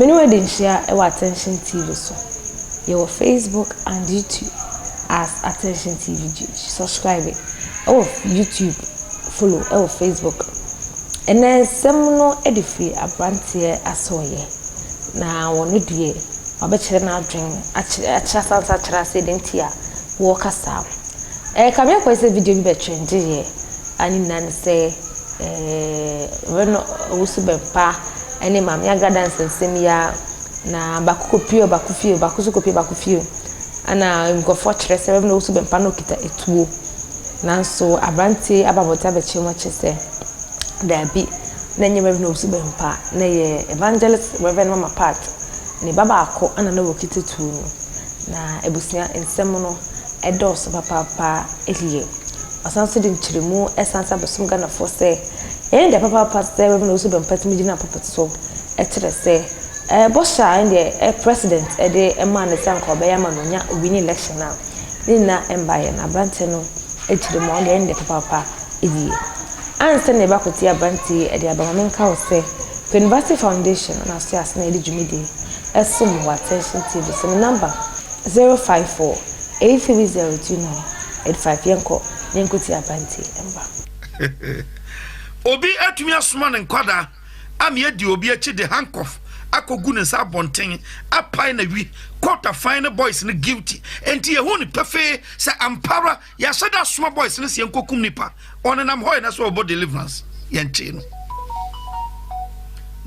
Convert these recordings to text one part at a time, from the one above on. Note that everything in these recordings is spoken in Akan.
Me ne wo adi nhyia wɔ Attention TV so. Yɛwɔ Facebook and YouTube as Attention TV GH. Subscribe wɔ YouTube, follow wɔ Facebook. Ɛnnɛ nsɛm no de firi aberanteɛ asɔeɛ, na ɔno deɛ wabɛkyerɛ n'adwene, akyerɛ akyerɛ asan nso akyerɛ aseɛ deɛ nti a wɔreka saa. Ɛrekame akɔyɛ sɛ video bi bɛtrɛndeeɛ a ne nyinaa ne sɛ ɛɛ Reno Owusu Bɛmpa ne Maame Agrada nsɛnsɛm yi ara na baako kɔpue ɔbaako fie, baako nso kɔpue baako fie. Ɛna nkurɔfoɔ kyerɛ sɛ Rev. Owusu Bɛmpa na ɔkita etuo. Nanso aberanteɛ yi aba abɔnten abɛkyerɛ mu akyerɛ sɛ daabi, na ɛnyɛ Rev. Owusu Bɛmpa, na ɛyɛ Evangelist Rev. Mama Pat ne ba baako na na ɔkita tuo no. Na abusua nsɛm no dɔɔso papaapa yie. Ɔsan nso de nkyerɛmu san nso abɛsom Ghanafoɔ sɛ ɛyɛ ne dɛ papaapa sɛ Rev. Owusu Bɛmpa tumi gyina pulpit so kyerɛ sɛ bɔhyɛ a ɛndeɛ President de maa no sɛ anka ɔbɛyɛ ama no ɔnya ɔwini election a ne nyinaa mbaeɛ no aberanteɛ no kyerɛ mu a ɔno deɛ ɛyɛ ne dɛ papaapa yie. Ansa na yɛbɛakɔtie aberanteɛ yi de aba ma menka wo sɛ Penivasi Foundation na asoɛ ase na yɛde dwumadie som wɔ Attention TV so. Me number 054 830 2985 yɛnkɔ na yɛnkɔtie aberanteɛ yi mba. Obi atumi asoma ne nkwadaa ama adi obi akyi de handcuff akɔgu ne nsa abɔnten apae na wi court afan ne boys no guilty enti yɛhu no pefee sɛ ampara yɛahyɛ da asoma boys no sɛ yɛnkɔkum nipa ɔnenam hɔ yɛ na sɛ ɔbɔ deliverance yɛnkyee no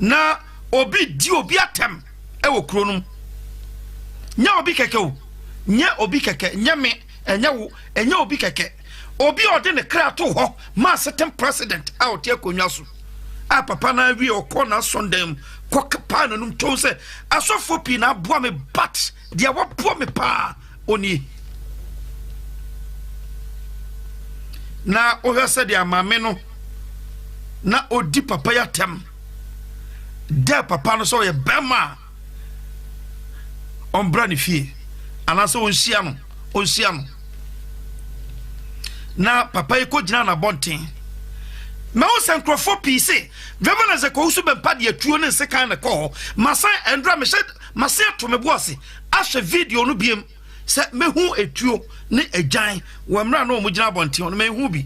na obi di obi atɛm ɛwɔ kuro no mu nyɛ obi kɛkɛ o nyɛ obi kɛkɛ nyɛ me ɛnyɛ wo ɛnyɛ obi kɛkɛ Obi a ɔde ne kra too hɔ maa sitting president a ɔte akonnwa so a papa no awie ɔkɔ n'asɔndan mu kɔ paa n'anum tom sɛ asɔfoɔ pii na aboa me but deɛ waboa me paa onie. Na wohwɛ sɛdeɛ maame no na ɔdi papa yi atɛm dɛ papa no sɛ ɔyɛ bɛrima a ɔmbra ne fie anaasɛ ɔnhyia no ɔnhyia no na papa yi kɔgyina n'abɔnten mahu sɛ nkurɔfoɔ pii se Reverend Isaac Owusu Bɛmpa de atuo ne nsekan na ɛkɔ hɔ masan ɛndra mehyɛ mase ato me bo ase ahwɛ video no biem sɛ mehu etuo ne agyan wɔ mmerɛ a na wɔn gyina abɔnten hɔ no mehu bi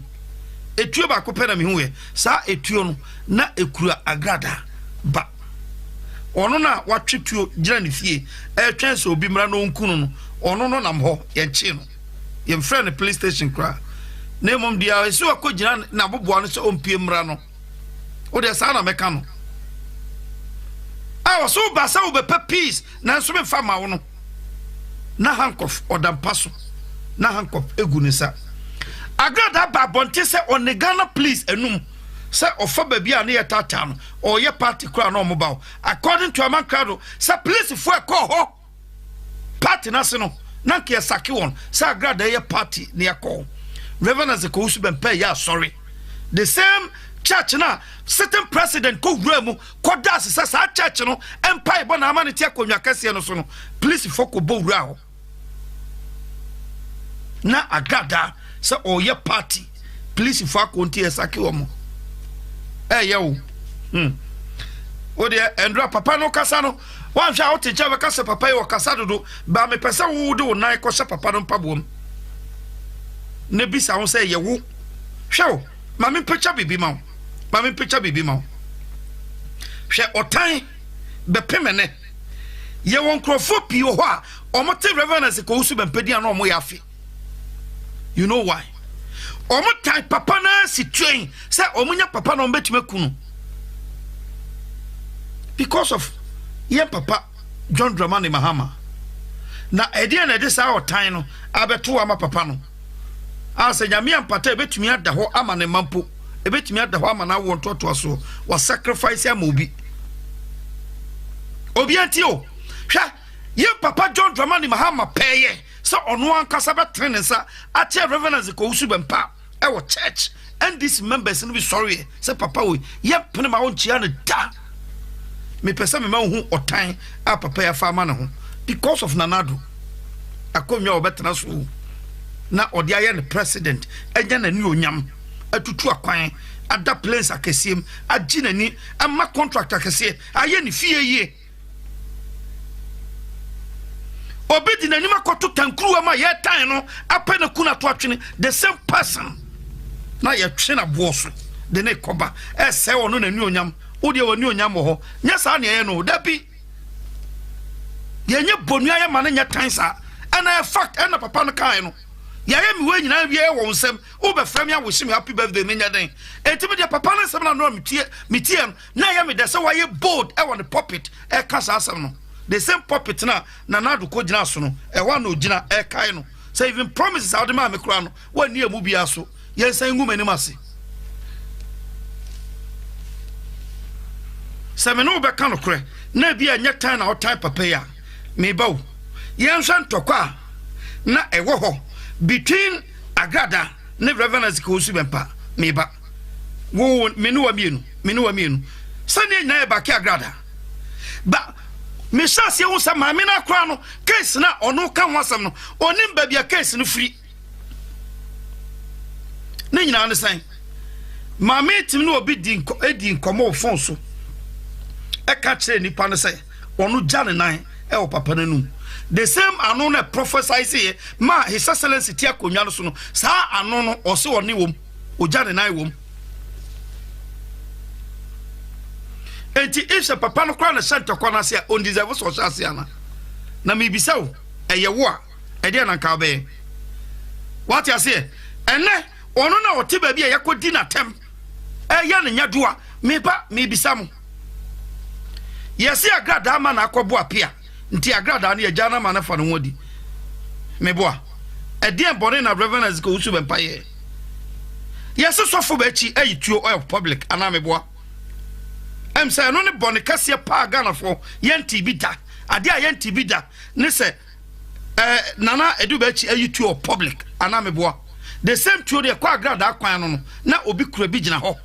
etuo baako pɛ na mehu yɛ saa etuo no na ekura agradaa ba ɔno na watwe tuo gyina ne fie ɛretwɛn sɛ obi mmra na ɔnku no no ɔno no nam hɔ yɛnkyee no yɛmfrɛ no police station koraa na mmom deɛ ɛsɛ wakɔ gyina n'aboboa no sɛ ɔmpie mmra no wodeɛ saa na mɛka no a ɔsɛ woba sɛ wobɛpɛ peace nanso memfa ma wo no na handcuff ɔda mpa so na handcuff egu ne nsa agradaa ba abɔnten sɛ ɔne Ghana police anum sɛ ɔfa baabi a ne yɛ taataa no ɔyɛ party koraa na ɔmo ba hɔ according to Amankrado sɛ polisifoɔ ɛkɔɔ hɔ party no ase no na nka yɛsake wɔn sɛ agradaa yɛ party ne yɛkɔ hɔ Reverend Isaac Owusu Bɛmpɛ yɛ asɔre the same church na sitting president kɔ wura mu kɔda ase sɛ saa church no mpaebɔ na ama no te akonnwa kɛseɛ no so no polisifoɔ kɔbɔ wura hɔ na agradaa sɛ ɔyɛ party polisifoɔ akɔ nti ɛsake wɔn ɛyɛ o hmm o deɛ ɛndura papa no kasa no wanhwɛ a wote nkyɛn bɛka sɛ papa yi ɔkasa dodo baa mepɛ sɛ wo de wo nan kɔhyɛ papa no mpaboa mu na bisa ho sɛ yɛ wo hwɛ o ma me mpɛkyɛ biribi ma wo ma me mpɛkyɛ biribi ma wo hwɛ ɔtan bɛpem ɛnɛ yɛwɔ nkurɔfoɔ pii wɔ hɔ a wɔte Reverend Isaac Owusu Bɛmpɛdi a na wɔyɛ afe you know why wɔn tan papa no si tuan sɛ wɔn nya papa na wɔn bɛtumi aku no because of yɛn papa John Dramani Mahama na ɛdeɛ na ɛde saa ɔtan no abɛto ama papa no a sɛ Nyame ampata a ɛbɛtumi ada hɔ ama ne mma mpo, ɛbɛtumi ada hɔ ama n'awoɔ ntoatoasoɔ, wa sacrifice ama obi. Obi anti o, hwɛ, yɛn papa John Dramani Mahama pɛɛyɛ sɛ ɔno ankasa bɛtene ne nsa akyɛ Reverend Isaac Owusu Bɛmpa ɛwɔ church. NDC members no bi sɔreɛ sɛ papa wei yɛmpene ma wonkyia no da. Mepɛ sɛ mema wohu ɔtan a papa yi afa ama ne ho because of Nana Addo akonnwa a ɔbɛtena so na ɔde ayɛ ne president anya n'anuonyam atutu akwan ada planes akɛseɛ mu agye n'ani ama contract akɛseɛ ayɛ ne fie yie. Obi de n'anim akɔto tankuruwa mu a yɛretan no apɛ no kun ato atwene, the same person na yɛtwe no aboɔ so de ne kɔba ɛsɛe ɔno n'anuonyam. Wo deɛ w'anuonyam wɔ hɔ, nyɛ saa na ɛyɛ no, dabi. Yɛnyɛ bonua yɛ ma no nyɛ tan saa. Ɛna ɛ fact ɛna papa no kae no. Yɛayɛ me wei nyinaa wie wɔ wo nsam, wobɛfrɛ me awohye me happy birthday menyɛ dɛn? Enti me deɛ papa no nsɛm no ano a metie metie no na ɛyɛ me dɛ sɛ wayɛ bold ɛwɔ ne pulpit ɛka saa asɛm no. The same pulpit no a Nana Addo kɔgyinaa so no, ɛhɔ a na ɔgyina ɛrekae no sɛ even promises a wode maa me koraa no, woanni ɛmu biara so. Yɛnsan ngu m'anim ase. Sɛ me ne wo bɛka nokorɛ na ebi a ɛnyɛ tan na wotan papa yi a, meba o. Yɛnhwɛ ntɔkwa a na ɛwɔ hɔ between Agrada ne Reverend Isaac Owusu Bɛmpa. Meba. Wo, me ne wa mmienu, me ne wa mmienu. Sɛdeɛ nyinaa yɛ Bake Agrada. Ba, mehyɛ aseɛ hu sɛ maame no akora no, case no a ɔno ka ho asɛm no, ɔnim baabi a case no firi. Ne nyinaa ne sɛn? Maame tumi ne obi di di nkɔmmɔ wɔ fon so ɛka kyerɛ nipa no sɛ ɔno gya ne nan ɛwɔ papa no anum. The same ano na prophesy yɛ ma His Excellency ti akonnwa no so no, saa ano no ɔse ɔne wɔm, ɔgya ne nan wɔm. Enti if sɛ papa no koraa na hyɛ ntɔkwa no ase a, ɔndeserve sɛ ɔhyɛ ase ana? Na mebisa wo, ɛyɛ wo a, ɛdeɛ na nka wobɛyɛ? Wate aseɛ? Ɛnɛ, ɔno na ɔte baabi a yɛkɔdi n'atɛm, ɛyɛ no nyɛdoa. Meba, mebisa mo. Yɛse agradaa ma na akɔbo apea, nti agradaa no yɛgyaa no ama no fa ne ho adi. Meboa. Ɛdeɛn bɔne na Reverend Isaac Owusu Bɛmpa yɛɛ? Yɛse sɔfo bɛakyi ayi tuo ɔyɛ public anaa meboa? Ɛm sɛ ɛno ne bɔne kɛseɛ paa Ghanafoɔ yɛntee bi da. Adeɛ a yɛntee bi da ne sɛ eh, Nana Adu Bɛakyi ayi tuo wɔ public anaa meboa? The same tuo no yɛkɔ agradaa kwan no no na obi kura bi gyina hɔ.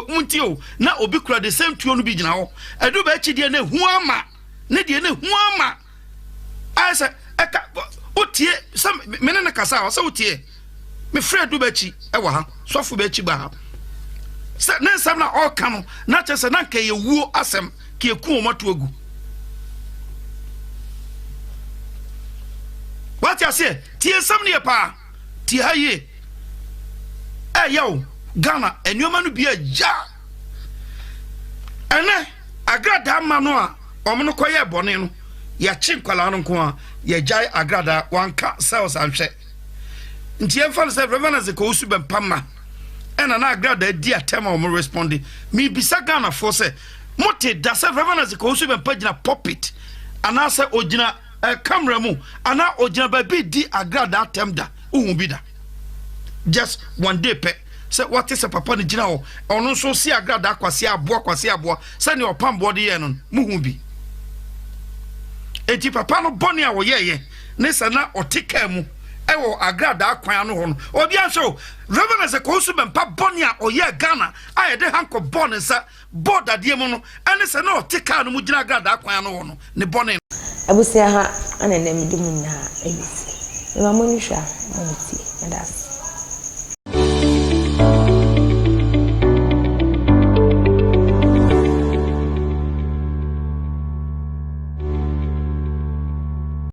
Montie o, na obi kura the same tuo no bi gyina hɔ. Adu Bɛakyi deɛ na ehu ama ne deɛ na ehu ama. Ayɛ sɛ ɛka wotie sɛ me ne no kasa a ɔsɛ wotie. Mefrɛ Adu Bɛakyi wɔ ha, sɔfo Bɛakyi ba ha. Sɛ ne nsɛm na ɔreka no na kyerɛ sɛ na nka ɛyɛ wuo asɛm ka yɛku wɔn ato agu. Wate aseɛ? Tie nsɛm no yɛ paa. Tie ha yie. Ɛyɛ o, Ghana nneɛma no bi ɛya. Ɛnɛ, agradaa ma no a wɔn no kɔyɛɛ bɔne no, yɛakye nkwadaa no nko a, yɛgyae agradaa, wanka cells anhwɛ. Nti yɛmfa no sɛ Reverend Isaac Owusu Bɛmpa ma ɛna na agradaa di atɛm a wɔn responde. Mebisa Ghanafoɔ sɛ, mote da sɛ Reverend Isaac Owusu Bɛmpa gyina pulpit anaasɛ ogyina eh, camera mu anaa ogyina baabi di agradaa atɛm da? Wohu bi da? Just one day pɛ sɛ wate sɛ papa no gyina hɔ ɔno nso si agradaa kwasi aboa kwasi aboa sɛnea ɔpam boɔ de yɛɛ no no, muhu bi? Enti papa no bɔne a ɔyɛeɛ ne sɛ na ɔte kaa mu wɔ agradaa kwan ano hɔ no, obi anhwɛ o. Reverend Isaac Owusu Bɛmpa bɔne a ɔyɛɛ Ghana a yɛde hankɔ bɔɔ ne nsa bɔɔ dadeɛ mu no ɛne sɛ na ɔte kaa no mu gyina agradaa kwan ano hɔ no, ne bɔne no. Abusua ha na ɛnɛ mede mo nyinaa ɛbɛsi. Mema mo ani hwɛ a mo ani tie. Meda ase.